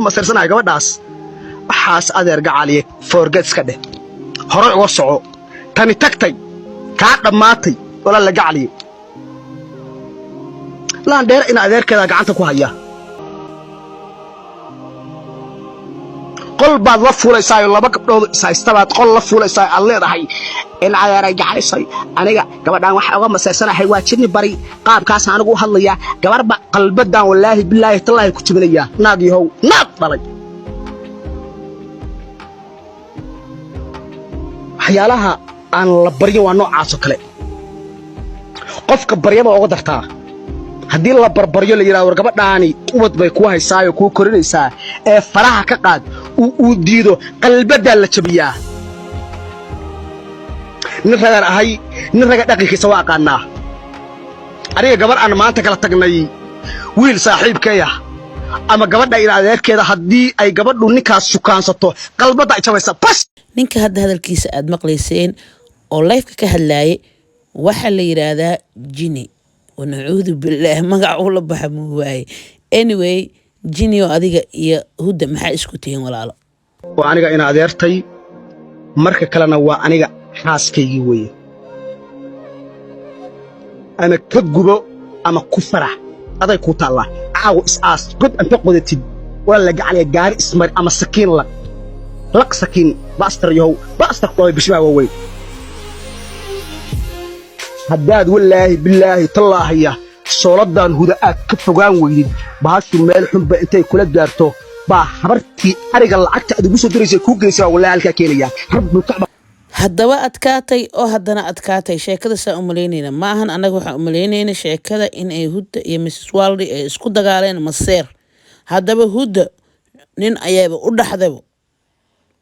Masarsanahay gabadhaas. Waxaas, adeer gacaliye, forget iska dheh, horay uga soco. Tani tagtay, kaa dhammaatay. Walaala gacaliye, laandheer ina adeerkeeda gacanta ku haya, qol baad la fuulaysaayo, laba gabdhood ishaystabaad qol la fuulaysaa. Aad leedahay in adeeray gacalisay, aniga gabadhaan waxa uga masaysanahay waa jinni bari. Qaabkaas anigu u hadlayaa gabarba qalbadan, wallaahi bilaahi tallaahi ku jibinayaa. Naag yahow, naag dhalay. Waxyaalaha aan la baryin waa noocaasoo kale. Qofka baryaba uga dartaa haddii la barbaryo, la yidhahdo, "War gabadhaani ubad bay kuu haysaayo, kuu korinaysaa ee faraha ka qaad," uu diido, qalbadaa la jabiyaa. Nin ragaan ahay, nin raga dhaqankiisa waa aqaannaa. Aniga gabar aan maanta kala tagnay, wiil saaxiibkeeya ama gabadha in adeerkeeda, haddii ay gabadhu ninkaas shukaansato, qalbadda ay jabaysa bas. Ninka hadda hadalkiisa aada maqlayseen oo liveka ka hadlaayay waxaa la yiraahdaa Jini, wanacuudu billaah, magac ula baxa muu waaye. Anyway, Jini oo adiga iyo Hudda maxaa isku tihiin, walaalo? Waa aniga ina adeertay, marka kalena waa aniga xaaskaygii weeye. Ama ka gubo ama ku farax, aday kuu taallaa. Caawa is-aas, god anta qodatid, waa la gacaliya, gaari ismari ama sakiin laq laq, sakiin baastar yahow, baastar ku dhalay, bishimaa waaweyn. Haddaad wallaahi bilaahi tallaahiya sooladan Huda aad ka fogaan weydid, bahashu meel xunba intay kula gaarto baa habartii ariga lacagta aad ugu soo diraysay kuu geysay baa wallahi halkaa keenaya rabbulkacba. Haddaba adkaatay oo haddana adkaatay sheekada. Saa umalaynayna ma ahan. Annaga waxaan umalaynayna sheekada in ay Hudda iyo Mrs Waldi ay isku dagaaleen maseer. Haddaba Hudda nin ayaaba u dhaxdaba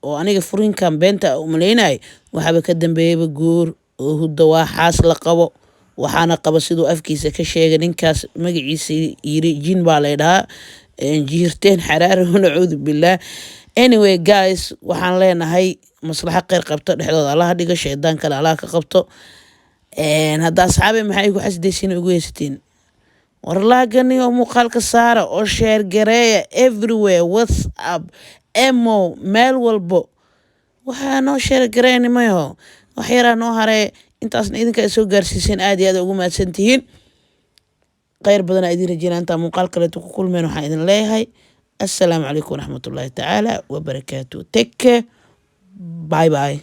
oo aniga furinkan beenta a umalaynay waxaaba ka dambeeyaba guur, oo Hudda waa xaas la qabo, waxaana qaba siduu afkiisa ka sheegay ninkaas magaciisa yiri Jin baa lay dhahaa, jiirteen xaraari, nacuudu billaah. Anyway guys, waxaan leenahay maslaxo kheyr qabto dhexdooda Allaha dhigo, shaydaan kale Allaha ka qabto. Hadda asxaabe, maxay ku xasdaysiin ugu haysatiin? Warlaagani oo muuqaalka saara oo share gareeya everywhere, WhatsApp, emo, meel walbo waxaa noo share gareeni mayaho. Wax yaraa noo haree, intaasna idinka ay soo gaarsiiseen, aad iyo aad ugu mahadsan tihiin. Kheyr badanaa idin rajeynaa. Intaa muuqaal kaleeto ku kulmeen, waxaan idin leeyahay assalaamu calaykum waraxmatullaahi tacaala wabarakaatu. Take care, bye bye.